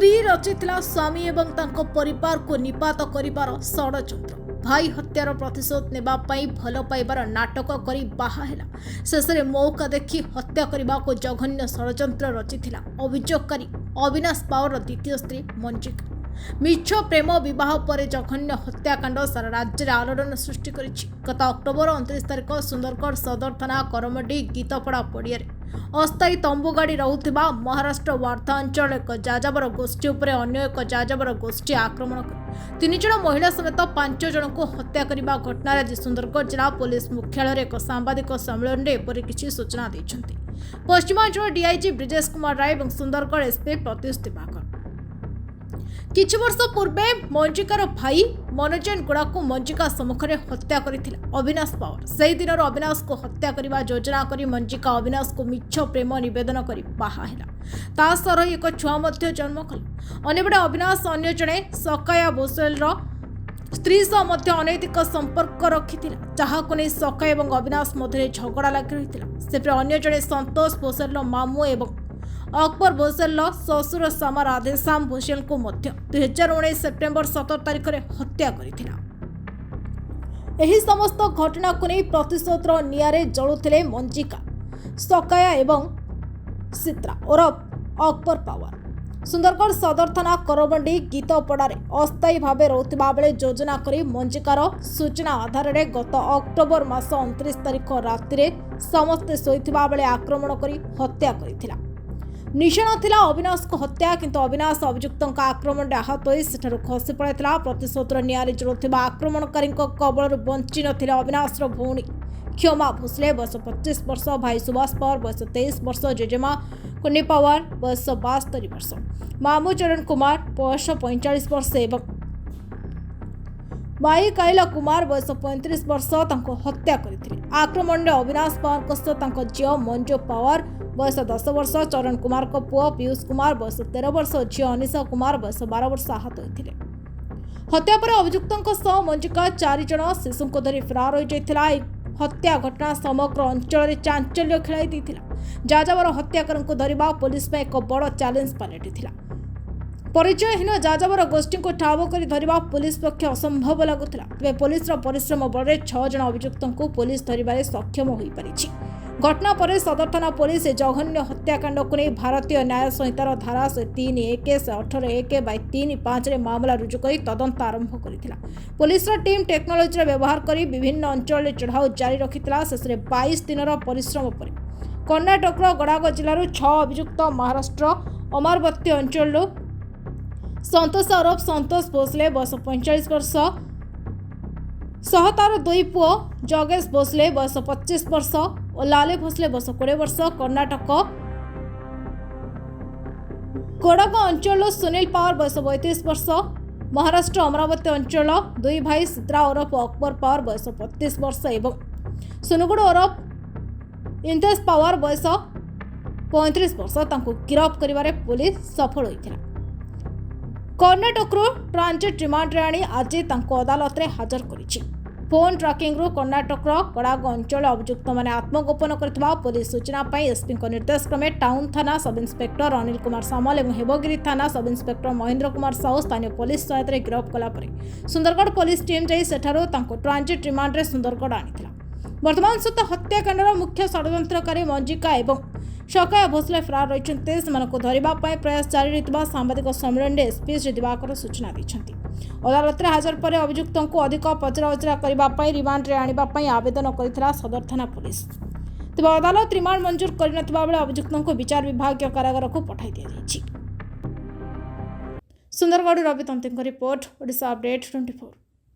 ସ୍ତ୍ରୀ ରଚିଥିଲା ସ୍ୱାମୀ ଏବଂ ତାଙ୍କ ପରିବାରକୁ ନିପାତ କରିବାର ଷଡ଼ଯନ୍ତ୍ର। ଭାଇ ହତ୍ୟାର ପ୍ରତିଶୋଧ ନେବା ପାଇଁ ଭଲ ପାଇବାର ନାଟକ କରି ବାହା ହେଲା। ଶେଷରେ ମୌକା ଦେଖି ହତ୍ୟା କରିବାକୁ ଜଘନ୍ୟ ଷଡ଼ଯନ୍ତ୍ର ରଚିଥିଲା ଅଭିଯୋଗକାରୀ ଅବିନାଶ ପାୱାରର ଦ୍ୱିତୀୟ ସ୍ତ୍ରୀ ମଞ୍ଜିକା। ମିଛ ପ୍ରେମ ବିବାହ ପରେ ଜଘନ୍ୟ ହତ୍ୟାକାଣ୍ଡ ସାରା ରାଜ୍ୟରେ ଆଲୋଡ଼ନ ସୃଷ୍ଟି କରିଛି। ଗତ ଅକ୍ଟୋବର 29 ତାରିଖ ସୁନ୍ଦରଗଡ଼ ସଦର ଥାନା କରମଣ୍ଡି ଗୀତପଡ଼ା ପଡ଼ିଆରେ ଅସ୍ଥାୟୀ ତମ୍ବୁ ଗାଡ଼ି ରହୁଥିବା ମହାରାଷ୍ଟ୍ର ୱାର୍ଦ୍ଧା ଅଞ୍ଚଳର ଏକ ଯାଯାବର ଗୋଷ୍ଠୀ ଉପରେ ଅନ୍ୟ ଏକ ଯାଯାବର ଗୋଷ୍ଠୀ ଆକ୍ରମଣ କରି ତିନି ଜଣ ମହିଳା ସମେତ ପାଞ୍ଚ ଜଣଙ୍କୁ ହତ୍ୟା କରିବା ଘଟଣାରେ ଆଜି ସୁନ୍ଦରଗଡ଼ ଜିଲ୍ଲା ପୋଲିସ ମୁଖ୍ୟାଳୟରେ ଏକ ସାମ୍ବାଦିକ ସମ୍ମିଳନୀରେ ଏପରି କିଛି ସୂଚନା ଦେଇଛନ୍ତି ପଶ୍ଚିମାଞ୍ଚଳ ଡିଆଇଜି ବ୍ରିଜେଶ କୁମାର ରାୟ ଏବଂ ସୁନ୍ଦରଗଡ଼ ଏସ୍ପି ପ୍ରତ୍ୟୁଷ ଦିବାକର। କିଛି ବର୍ଷ ପୂର୍ବେ ମଞ୍ଜିକାର ଭାଇ ମନୋଜନ ଗୁଡ଼ାକୁ ମଞ୍ଜିକା ସମ୍ମୁଖରେ ହତ୍ୟା କରିଥିଲା ଅବିନାଶ ପାୱାର। ସେହି ଦିନରୁ ଅବିନାଶକୁ ହତ୍ୟା କରିବା ଯୋଜନା କରି ମଞ୍ଜିକା ଅବିନାଶକୁ ମିଛ ପ୍ରେମ ନିବେଦନ କରି ବାହା ହେଲା। ତା ସହ ରହି ଏକ ଛୁଆ ମଧ୍ୟ ଜନ୍ମ କଲା। ଅନ୍ୟପଟେ ଅବିନାଶ ଅନ୍ୟ ଜଣେ ସକାୟା ବୋସେଲର ସ୍ତ୍ରୀ ସହ ମଧ୍ୟ ଅନୈତିକ ସମ୍ପର୍କ ରଖିଥିଲା, ଯାହାକୁ ନେଇ ସକାୟ ଏବଂ ଅବିନାଶ ମଧ୍ୟରେ ଝଗଡ଼ା ଲାଗି ରହିଥିଲା। ସେପରି ଅନ୍ୟ ଜଣେ ସନ୍ତୋଷ ଭୋସେଲର ମାମୁଁ ଏବଂ ଅକବର ଭୋସେଲର ଶ୍ୱଶୁର ସାମା ରାଧେଶ୍ୟାମ ଭୋସେଲଙ୍କୁ ମଧ୍ୟ 2019 ସେପ୍ଟେମ୍ବର 17 ତାରିଖରେ ହତ୍ୟା କରିଥିଲା। ଏହି ସମସ୍ତ ଘଟଣାକୁ ନେଇ ପ୍ରତିଶୋଧର ନିଆଁରେ ଜଳୁଥିଲେ ମଞ୍ଜିକା, ସକାୟା ଏବଂ ସିତ୍ରା ଓରଫ ଅକବର ପାୱାର। ସୁନ୍ଦରଗଡ଼ ସଦର ଥାନା କରବଣ୍ଡି ଗୀତପଡ଼ାରେ ଅସ୍ଥାୟୀ ଭାବେ ରହୁଥିବା ବେଳେ ଯୋଜନା କରି ମଞ୍ଜିକାର ସୂଚନା ଆଧାରରେ ଗତ ଅକ୍ଟୋବର ମାସ 29 ତାରିଖ ରାତିରେ ସମସ୍ତେ ଶୋଇଥିବା ବେଳେ ଆକ୍ରମଣ କରି ହତ୍ୟା କରିଥିଲା। ନିଶାଣ ଥିଲା ଅବିନାଶଙ୍କ ହତ୍ୟା, କିନ୍ତୁ ଅବିନାଶ ଅଭିଯୁକ୍ତଙ୍କ ଆକ୍ରମଣରେ ଆହତ ହୋଇ ସେଠାରୁ ଖସି ପଳାଇଥିଲା। ପ୍ରତିଶୋଧର ନିଆଁରେ ଜଳୁଥିବା ଆକ୍ରମଣକାରୀଙ୍କ କବଳରୁ ବଞ୍ଚି ନଥିଲେ ଅବିନାଶର ଭଉଣୀ କ୍ଷମା ଭୋସଲେ, ବୟସ 25 ବର୍ଷ, ଭାଇ ସୁଭାଷ ପାୱାର, ବୟସ 23 ବର୍ଷ, ଜେଜେମା କୁନି ପାୱାର, ବୟସ 72 ବର୍ଷ, ମାମୁଁ ଚରଣ କୁମାର, ବୟସ 45 ବର୍ଷ ଏବଂ ମାଇ କାଇଲା କୁମାର, ବୟସ 35 ବର୍ଷ, ତାଙ୍କୁ ହତ୍ୟା କରିଥିଲେ। ଆକ୍ରମଣରେ ଅବିନାଶ ପାୱାରଙ୍କ ସହ ତାଙ୍କ ଝିଅ ମଞ୍ଜୁ ପାୱାର, ବୟସ 10 ବର୍ଷ, ଚରଣ କୁମାରଙ୍କ ପୁଅ ପୀୟୁଷ କୁମାର, ବୟସ 13 ବର୍ଷ, ଝିଅ ଅନିଶା କୁମାର, ବୟସ 12 ବର୍ଷ ଆହତ ହୋଇଥିଲେ। ହତ୍ୟା ପରେ ଅଭିଯୁକ୍ତଙ୍କ ସହ ମଞ୍ଜିକା ଚାରି ଜଣ ଶିଶୁଙ୍କୁ ଧରି ଫେରାର ହୋଇଯାଇଥିଲା। ଏହି ହତ୍ୟା ଘଟଣା ସମଗ୍ର ଅଞ୍ଚଳରେ ଚାଞ୍ଚଲ୍ୟ ଖେଳାଇ ଦେଇଥିଲା। ଯାଯାବର ହତ୍ୟାକାରୀଙ୍କୁ ଧରିବା ପୋଲିସ ପାଇଁ ଏକ ବଡ଼ ଚ୍ୟାଲେଞ୍ଜ ପାଲଟିଥିଲା। ପରିଚୟହୀନ ଯାଯାବର ଗୋଷ୍ଠୀଙ୍କୁ ଠାବ କରି ଧରିବା ପୋଲିସ ପକ୍ଷେ ଅସମ୍ଭବ ଲାଗୁଥିଲା। ତେବେ ପୋଲିସର ପରିଶ୍ରମ ବଳରେ ଛଅ ଜଣ ଅଭିଯୁକ୍ତଙ୍କୁ ପୋଲିସ ଧରିବାରେ ସକ୍ଷମ ହୋଇପାରିଛି। ଘଟଣା ପରେ ସଦର ଥାନା ପୋଲିସ ଏ ଜଘନ୍ୟ ହତ୍ୟାକାଣ୍ଡକୁ ନେଇ ଭାରତୀୟ ନ୍ୟାୟ ସଂହିତାର ଧାରା 103(1), 118(1)/3(5)ରେ ମାମଲା ରୁଜୁ କରି ତଦନ୍ତ ଆରମ୍ଭ କରିଥିଲା। ପୋଲିସର ଟିମ୍ ଟେକ୍ନୋଲୋଜିର ବ୍ୟବହାର କରି ବିଭିନ୍ନ ଅଞ୍ଚଳରେ ଚଢ଼ାଉ ଜାରି ରଖିଥିଲା। ଶେଷରେ 22 ଦିନର ପରିଶ୍ରମ ପରେ କର୍ଣ୍ଣାଟକର ଗଡ଼ାଗ ଜିଲ୍ଲାରୁ ଛଅ ଅଭିଯୁକ୍ତ, ମହାରାଷ୍ଟ୍ର ଅମରାବତୀ ଅଞ୍ଚଳରୁ ସନ୍ତୋଷ ଓରଫ ସନ୍ତୋଷ ଭୋସଲେ, ବୟସ 45 ବର୍ଷ ସହ ତାର ଦୁଇ ପୁଅ ଜଗେଶ ଭୋସଲେ, ବୟସ 25 ବର୍ଷ ଓ ଲାଲେ ଭୋସଲେ, ବୟସ 20 ବର୍ଷ, କର୍ଣ୍ଣାଟକ କୋଡ଼ଗ ଅଞ୍ଚଳର ସୁନୀଲ ପାୱାର, ବୟସ 32 ବର୍ଷ, ମହାରାଷ୍ଟ୍ର ଅମରାବତୀ ଅଞ୍ଚଳ ଦୁଇ ଭାଇ ସିଦ୍ରା ଓରଫ ଅକବର ପାୱାର, ବୟସ 32 ବର୍ଷ ଏବଂ ସୁନୁଗୁଡ଼ ଓରଫ ଇନ୍ତେଶ ପାୱାର, ବୟସ 35 ବର୍ଷ, ତାଙ୍କୁ ଗିରଫ କରିବାରେ ପୋଲିସ ସଫଳ ହୋଇଥିଲା। କର୍ଣ୍ଣାଟକରୁ ଟ୍ରାଞ୍ଜିଟ୍ ରିମାଣ୍ଡରେ ଆଣି ଆଜି ତାଙ୍କୁ ଅଦାଲତରେ ହାଜର କରିଛି। ଫୋନ୍ ଟ୍ରାକିଂରୁ କର୍ଣ୍ଣାଟକର କଡ଼ାଗ ଅଞ୍ଚଳ ଅଭିଯୁକ୍ତମାନେ ଆତ୍ମଗୋପନ କରିଥିବା ପୋଲିସ ସୂଚନା ପାଇଁ ଏସ୍ପିଙ୍କ ନିର୍ଦ୍ଦେଶ କ୍ରମେ ଟାଉନ୍ ଥାନା ସବ୍ ଇନ୍ସପେକ୍ଟର ଅନିଲ କୁମାର ସାମଲ ଏବଂ ହେବଗିରି ଥାନା ସବ୍ ଇନ୍ସପେକ୍ଟର ମହେନ୍ଦ୍ର କୁମାର ସାହୁ ସ୍ଥାନୀୟ ପୋଲିସ ସହାୟତାରେ ଗିରଫ କଲା ପରେ ସୁନ୍ଦରଗଡ଼ ପୋଲିସ ଟିମ୍ ଯାଇ ସେଠାରୁ ତାଙ୍କୁ ଟ୍ରାଞ୍ଜିଟ୍ ରିମାଣ୍ଡରେ ସୁନ୍ଦରଗଡ଼ ଆଣିଥିଲା। ବର୍ତ୍ତମାନ ସୁଦ୍ଧା ହତ୍ୟାକାଣ୍ଡର ମୁଖ୍ୟ ଷଡ଼ଯନ୍ତ୍ରକାରୀ ମଞ୍ଜିକା ଏବଂ ସକାୟ ଭୋସଲେ ଫେରାର ରହିଛନ୍ତି। ସେମାନଙ୍କୁ ଧରିବା ପାଇଁ ପ୍ରୟାସ ଜାରି ରହିଥିବା ସାମ୍ବାଦିକ ସମ୍ମିଳନୀରେ ଏସ୍ପି ଶ୍ରୀ ଦିବାକର ସୂଚନା ଦେଇଛନ୍ତି। ଅଦାଲତରେ ହାଜର ପରେ ଅଭିଯୁକ୍ତଙ୍କୁ ଅଧିକ ପଚରାଉଚରା କରିବା ପାଇଁ ରିମାଣ୍ଡରେ ଆଣିବା ପାଇଁ ଆବେଦନ କରିଥିଲା ସଦର ଥାନା ପୋଲିସ। ତେବେ ଅଦାଲତ ରିମାଣ୍ଡ ମଞ୍ଜୁର କରିନଥିବା ବେଳେ ଅଭିଯୁକ୍ତଙ୍କୁ ବିଚାର ବିଭାଗୀୟ କାରାଗାରକୁ ପଠାଇ ଦିଆଯାଇଛି। ସୁନ୍ଦରଗଡ଼ ରବି ତନ୍ତୀଙ୍କ ରିପୋର୍ଟ, ଓଡ଼ିଶା ଅପଡେଟ୍ 24।